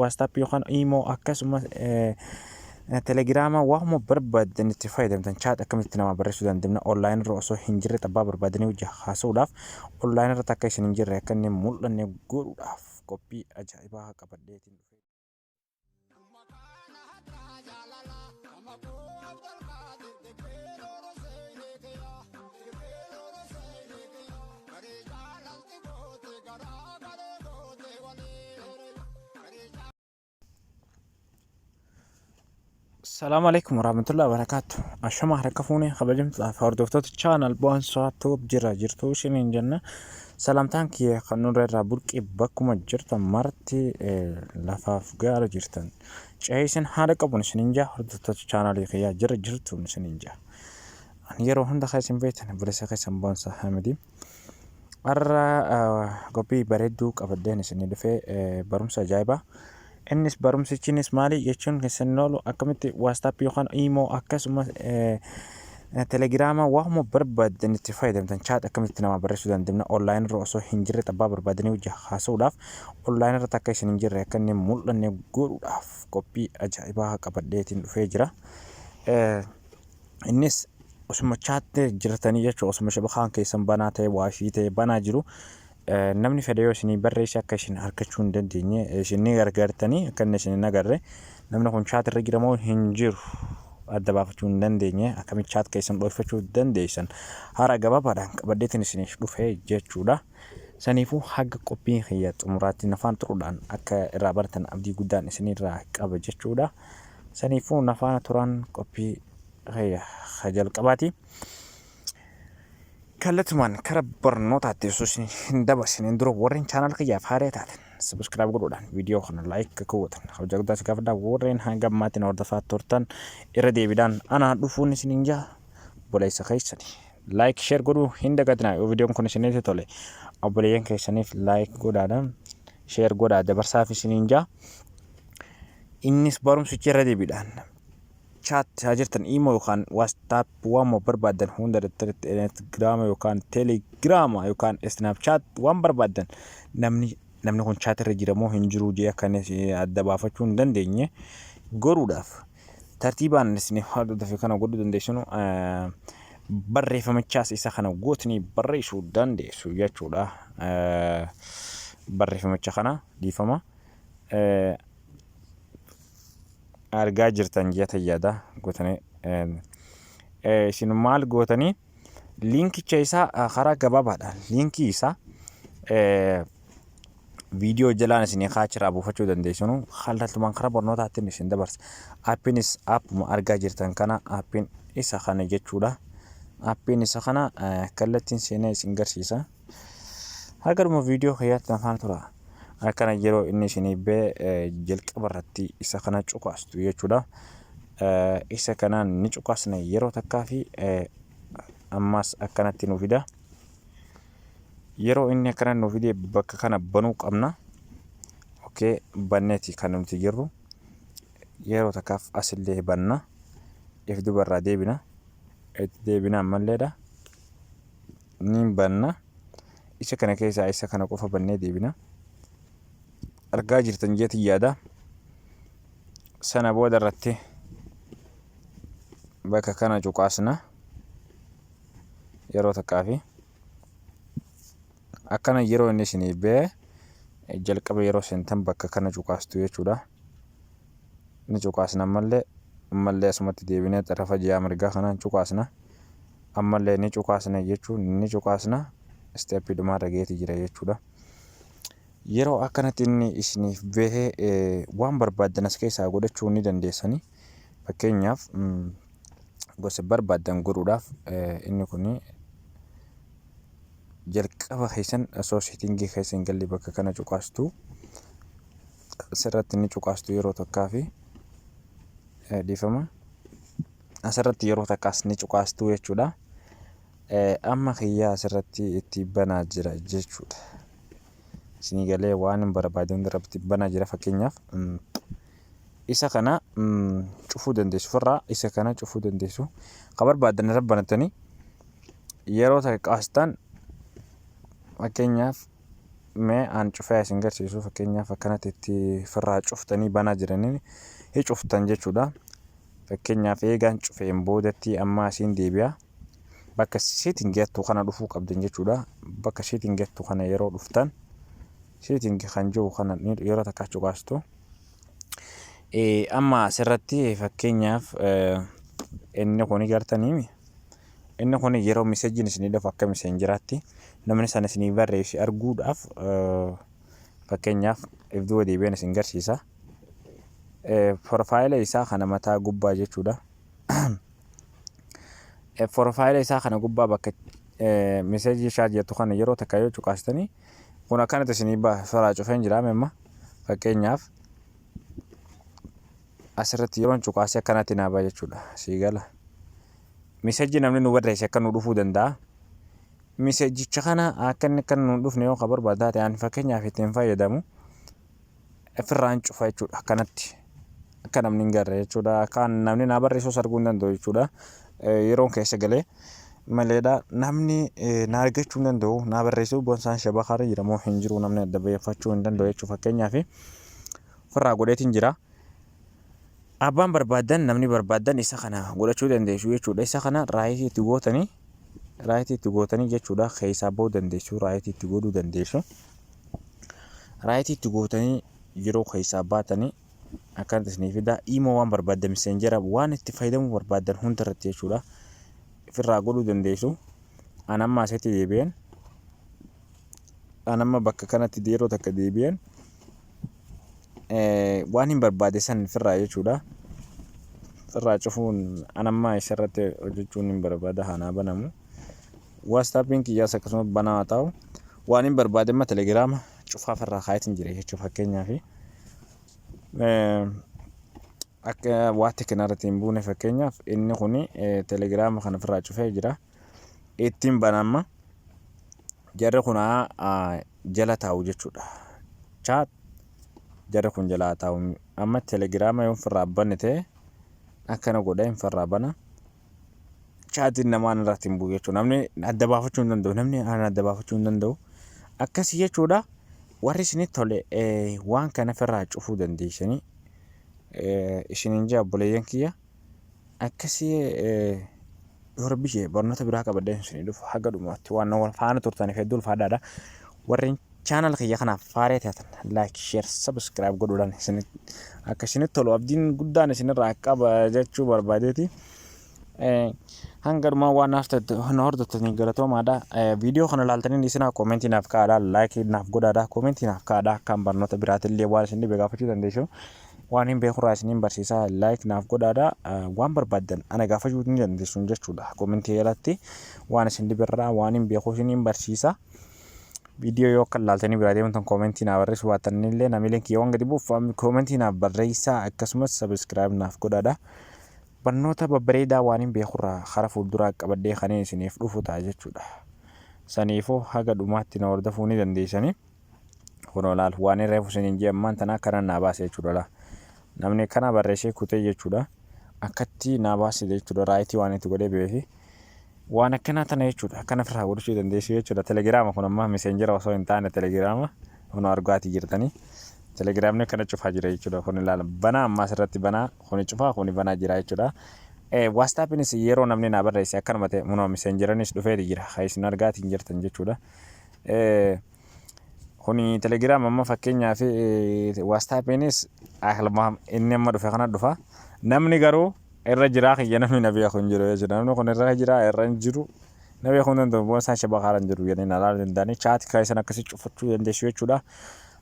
WhatsApp yookaan Imo akkasumas Telegiraama waanuma barbaaddan itti fayyadamtan chat akkamitti namaa barreessuu dandeenya online irra osoo hin jirre xabbaa barbaadanii hojii haasa'uudhaaf online irratti akka isin hin jirre akka inni mul'anne godhuudhaaf qophii ajaa'ibaa qabadheetiin dhufe. Salaamu alaikum warahmatullahi wabarakatuh. Ashama harka fuunee kabajamtoota fi hordoftoota channel Boonsaa Tube jira jirtu isiniin jenna. Salamtaan kiyya kan nurra irraa burqee bakkuma jirtan marti lafaaf gaara jirtan. Ce'ee isin haala qabuun isiniin jaa hordoftoota chaanalii kiyyaa jira jirtuun isiniin jaa. Ani yeroo hunda kan isin beektan obboleessa keessan Boonsaa Hamidii. Har'a qophii bareedduu qabadheen isinii dhufee barumsa ajaa'ibaa. Innis barumsichinis maali jechuun keessan hin oolu akkamitti WhatsApp yookaan Imo akkasumas Telegiraama waanuma barbaaddan itti fayyadamtan chat akkamitti namaa barreessuu dandeenya online irra osoo hin jirre xabbaa barbaadanii hojii haasa'uudhaaf online irratti akka isin hin jirre akka inni mul'anne godhuudhaaf qophii ajaa'ibaa qabadheetiin dhufee jira. Innis osuma chaatti jirtanii jechuudha osuma shabakaan keessan banaa ta'e waafii ta'e banaa jiru namni fedhe yoo isinii barreesse akka isin argachuu hin dandeenye isin ni gargaartanii akka inni isin hin agarre namni kun chaat irra jira moo hin jiru adda baafachuu hin dandeenye akkamitti chaat keessan dhoofachuu dandeessan haara gabaabaadhaan qabadheetiin isiniif dhufe jechuudha. Saniifuu haga qophii kiyya xumuraatti nafaan turuudhaan akka irraa baratan abdii guddaan isinirraa qaba jechuudha. Saniifuu nafaana turaan qophii kiyya ka jalqabaati. Kallatumaan kara barnootaatti osoo isin hin dabarsineen dura warreen channel kiyyaaf haaraa taatan subscribe godhuudhaan viidiyoo kana like akka gootan kabajaa guddaa si gaafadha. Warreen hanga ammaatti na hordofaa turtan irra deebiidhaan anaa dhufuun isiniin jaa obboleessa keessani. Like share godhuu hin dagatinaa yoo viidiyoon kun isinitti tole obboleeyyan keessaniif like godhaadhaan share godhaa dabarsaaf isiniin jaa. Innis barumsichi irra deebiidhaan chat haa jirtan imo yookaan WhatsApp waan barbaadan hunda Instagram yookaan Telegram yookaan Snapchat waan barbaadan namni namni kun chat irra jira moo hin jiru jee akka inni adda baafachuu hin dandeenye godhuudhaaf tartiibaan isin hordofee kana godhuu dandeessinu barreeffamichaas isa kana gootni barreessuu dandeessu jechuudha. Barreeffamicha kana dhiifama. Argaa jirtan jeeta yaada gootanii isin maal gootanii liinkicha isaa karaa gabaabaadhaan liinkii isaa viidiyoo jalaan isin kaachiraa buufachuu dandeessinu kallattumaan karaa barnootaatti isin dabarsa. Aappiinis aappuma argaa jirtan kana aappiin isa kana jechuudha. Aappiin isa kana kallattiin seenee isin garsiisa. Haga dhuma viidiyoo kiyyaatti na faana tura. Akkana yeroo inni isinii ba'e jalqaba irratti isa kana cuqaastu jechuudha. Isa kanaan ni cuqaasna yeroo takkaa fi ammas akkanatti nu fida. Yeroo inni akkana nu fide bakka kana banuu qabna. Okay, banneeti kan nuti jirru. Yeroo takkaaf asillee banna. If dubarraa deebina. Itti deebina ammalleedha. Ni banna. Isa kana keessaa isa kana qofa bannee deebina. Argaa jirtan jeetiin yaada. Sana booda irratti bakka kana cuqaasna. Yeroo takkaa fi akkana yeroo inni isinii ba'e jalqaba yeroo seentan bakka kana cuqaastu jechuudha. Ni cuqaasna ammallee ammallee asumatti deebinee xarafa ji'aa mirgaa kanaan cuqaasna. Ammallee ni cuqaasna jechuun ni cuqaasna isteeppii dhumaarra geeti jira jechuudha. Yeroo akkanatti inni isiniif bahee waan barbaaddan as keessaa godhachuu ni dandeessani. Fakkeenyaaf gosa barbaaddan godhuudhaaf inni kun jalqaba keessan osoo seetingii keessa hin galle bakka kana cuqaastu. Asirratti ni cuqaastu yeroo takkaa fi dhiifama. Asirratti yeroo takkaas ni cuqaastu jechuudha. Amma kiyyaa asirratti itti banaa jira jechuudha. Isinii galee waan hin barbaade hunda irratti banaa jira fakkeenyaaf isa kana cufuu dandeessu ofirraa isa kana cufuu dandeessu. Ka barbaadan irra banattanii yeroo takka qaastan fakkeenyaaf Mee an cufee isin garsiisu. Fakkeenyaaf akkanatti itti firraa cuftanii banaa jiraniin hi cuftan jechuudha. Fakkeenyaaf eegaan cufeen boodatti amma asiin deebi'a. Bakka setting jettu kana dhufuu qabdan jechuudha. Bakka setting jettu kana yeroo dhuftan, setting kan jiru kana yeroo takka cuqaastu. Amma asirratti fakkeenyaaf inni kuni gartanii, inni kun yeroo messageiin isinii dhufu akka Messengeraatti namni sana isinii barreesse arguudhaaf, fakkeenyaaf if duuba deebi'een isin garsiisa. Profile isaa kana mataa gubbaa jechuudha. Profile isaa kana gubbaa bakka message chat jettu kana yeroo takka yoo cuqaastanii, kun akkanatti isinii baha. Firaa cufeen jira amma. Fakkeenyaaf asirratti yeroon cuqaasee akkanatti naa baha jechuudha. Sii gala. Message namni nu barreesse akka nu dhufuu danda'a. Messageicha kana akka inni akka nu dhufne yoo ka barbaadu taate, ani fakkeenyaaf ittiin fayyadamu ofirraan cufa jechuudha, akkanatti. Akka namni hin garre jechuudha. Akka namni naa barreessus arguu hin danda'u jechuudha. Yeroon keessa galee maleedha. Namni na argachuu hin danda'u. Naa barreessuu bonsaan shabakaarra jira moo hin jiru namni adda baafachuu hin danda'u jechuudha. Fakkeenyaaf ofirraa godheetiin jira. Abbaan barbaadan, namni barbaadan isa kana godhachuu dandeessu jechuudha. Isa kana right itti gootanii, right itti gootanii jechuudha. Keessaa bahuu dandeessu, right itti godhuu dandeessu. Right itti gootanii yeroo keessaa baatanii akkanatti isinii fida. Imo waan barbaaddan, Messengera waan itti fayyadamuu barbaaddan hunda irratti jechuudha. Ofirraa godhuu dandeessu. An amma asitti deebi'een, an amma bakka kanatti yeroo takka deebi'een waan hin barbaade san ofirraa jechuudha. Ofirraa cufuun an amma isarratti hojjechuun hin barbaada, hanaa banamu. WhatsAppiin kiyyaas akkasuma banaa haa ta'u. Waan hin barbaade amma Telegram cufaa ofirraa kaayetiin jira jechuudha fakkeenyaaf. Akka waatti kanarratti hin buune, fakkeenyaaf inni kuni Telegram kana ofirraa cufee jira. Ittiin banama. Jarri kun jala taa'u jechuudha. Chat jarri kun jala taa'u. Amma Telegram yoo ofirraa banne ta'e, akkana godhee ofirraa bana. Chatiin namaan irratti hin bu'u jechuudha. Namni adda baafachuu hin danda'u. Namni adda baafachuu hin danda'u. Akkasii jechuudha. Warri isinitti tole waan kana ofirraa cufuu dandeessanii isiniin jaa, obboleeyyan kiyya. Akkasii yoo Rabbi ishee barnoota biraa qabadhee isinii dhufu, haga dhumaatti waan na faana turtaniif hedduu ulfaadhaadha. Warreen channel kiyya kanaaf faaree taatan like, share, subscribe godhuudhaan isin akka isinitti tolu abdiin guddaan isinirraa qaba jechuu barbaadeeti. Hanga dhumaa waan naaf na hordoftanii galatoomaadha. Viidiyoo kana ilaaltanii isinaa comment naaf kaa'aadha, like naaf godhaadha, comment naaf kaa'aadha. Akkaan barnoota biraatillee waan isin dhibe gaafachuu dandeessu. Waan hin beekurraa isiniin barsiisaa, like naaf godhaadha. Waan barbaaddan ana gaafachuu ni dandeessu jechuudha. Comment jalatti waan isin dhibirraa waan hin beeku isiniin barsiisa. Viidiyoo yoo akka ilaaltanii biraa deemtan comment naaf barreessuu baattan illee, namileen kiyya waan gadi bu'uuf comment naaf barreessaa, akkasumas subscribe naaf godhaadha. Barnoota babbareedaa waan hin beekurraa karaa fuulduraa qabadhee kan isiniif dhufu ta'a jechuudha. Saniifuu haga dhumaatti na hordofuu ni dandeessanii. Kunoo laal, waan hin reefu isiniin jee ammaan tana akkana naa baase jechuudha laa. Namni akkana barreessee kutee jechuudha. Akkatti naa baase jechuudha, right waan itti godhee beeki. Waan akkanaa tana jechuudha. Akkana ofirraa godhachuu dandeessu jechuudha. Telegram kun amma Messengera osoo hin taane Telegram kun argaatii jirtanii. Telegramni akkana cufaa jira jechuudha. Kun ilaala, banaa ammaa asirratti banaa, kuni cufaa, kuni banaa jira jechuudha. WhatsAppinis yeroo namni naa barreesse akkanuma ta'e, munoo Messengeranis dhufeeti jira. Kan isin argaatiin jirtan jechuudha. Kuni Telegram amma fakkeenyaaf WhatsAppinis inni amma dhufe kana dhufa. Namni garuu irra jiraa kiyya namni na beeku hin jiru jechuudha. Namni kun irra jiraa irra hin jiru na beekuu hin danda'u. Boon isaan shabakaarra hin jiru jedhanii na ilaaluu danda'anii chat keessan akkasii cufachuu dandeessu jechuudha.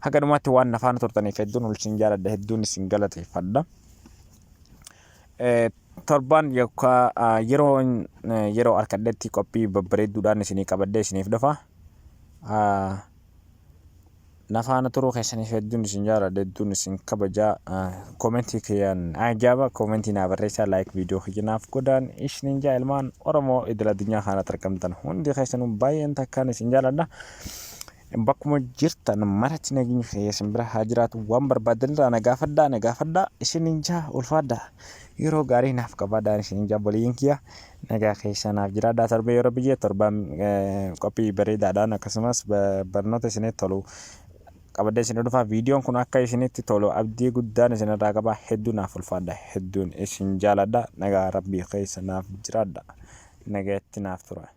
Haga dhumaatti waan na faana turtaniif hedduun ol isin jaaladha, hedduun isin galateeffadha. Torbaan yookaan yeroo yeroo harkadhetti qophii babbareedduudhaan isinii qabadhee isiniif dhufa. Na faana turuu keessaniif hedduun isin jaaladha, hedduun isin kabaja. Comment kiyyaan ajaa'ibaa comment naa barreessaa, like viidiyoo kiyya naaf godhaan isiniin jaa. Ilmaan Oromoo idil addunyaa kanatti argamtan hundi keessanuu baay'een takkaan isin jaaladha. Bakkuma jirtan maratti nageenyi kiyya isin bira haa jiraatu. Waan barbaaddan irraa na gaafadhaa na gaafadhaa isiniin jaa ulfaadhaa. Yeroo gaarii naaf qabaadhaan isiniin jaa obboleeyyan kiyya nagaa keessa naaf jiraadhaa. Torbee yoo rabbi jee torbaan qophii bareedaadhaan akkasumas barnoota isinitti tolu qabadhee isin dhufa. Viidiyoon kun akka isinitti tolu abdii guddaan isinirraa qaba. Hedduu naaf ulfaadha. Hedduun isin jaaladha. Nagaa rabbii keessa naaf jiraadha. Nagaatti naaf tura.